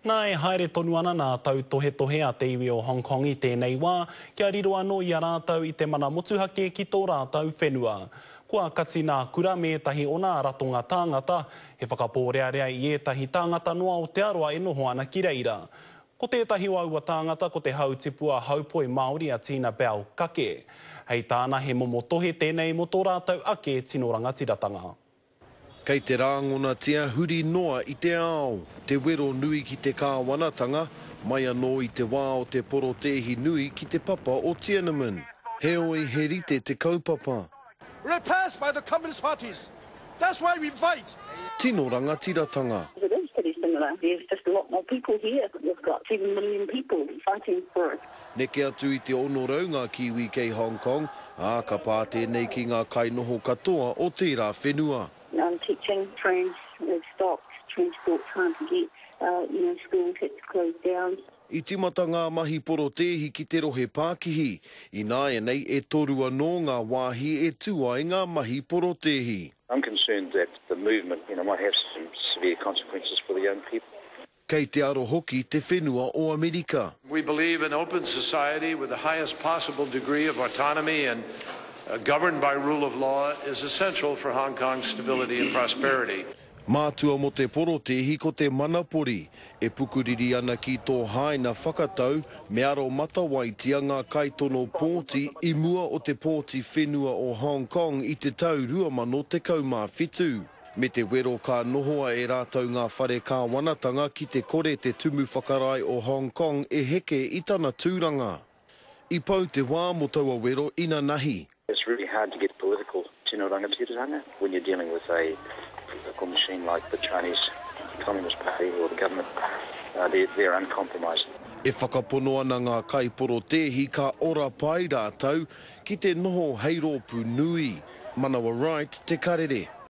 Nā, e haere tonu ana nā tautohetohe a te iwi o Hong Kong i tēnei wā, kia riro anō i a rātou i te mana motuhake ki tō rātou whenua. Kua kati nā kura me ētahi o nā ratonga tāngata, he whakapōrearea i ētahi tāngata nō Aotearoa e noho ana ki reira. Ko tētahi o aua tāngata ko te hautipua haupoi Māori a Tina Bell Kake. Hei tāna he momo tohe tēnei mō tō rātou ake tino rangatiratanga. Kei te rāngonatia huri noa i te ao te wero nui ki te kāwanatanga, mai anō i te wā o te porotēhi nui ki te papa o Tiananmen. Heoi, he rite te kaupapa. Repressed by the Communist Parties. That's why we fight. Tino rangatiratanga. It is pretty similar. There's just a lot more people here. We've got 7 million people fighting for it. Neke atu i te 600 ngā Kiwi kei Hong Kong, ā, ka pā tēnei ki ngā kainoho katoa o tērā whenua. I'm teaching, trains have stopped, transport's hard to get, you know, schools had to close down. I tīmata ngā mahi porotēhi ki te rohe pākihi. Ināianei e toru anō ngā wāhi e tū ai ngā mahi porotēhi. I'm concerned that the movement, you know, might have some severe consequences for the young people. Kei te aro hoki te whenua o Amerika. We believe an open society with the highest possible degree of autonomy and governed by rule of law is essential for Hong Kong's stability and prosperity. Mātua mō te porotēhi ko te manapori, e pukuriri ana ki tō Haina whakatau me aro matawaitia ngā kaitono pōti i mua o te pōti whenua o Hong Kong i te tau 2017. Me te wero ka nohoa e rātou ngā whare kāwanatanga ki te kore te tumu whakarae o Hong Kong e heke i tana tūranga. I pau te wā mō taua wero inanahi. It's really hard to get political tino rangatiratanga when you're dealing with a political machine like the Chinese Communist Party or the government. They're, they're uncompromising. E whakapono ana ngā kaiporotēhi ka ora pai rātou ki te noho hei rōpū nui. Manawa Wright, Te Karere.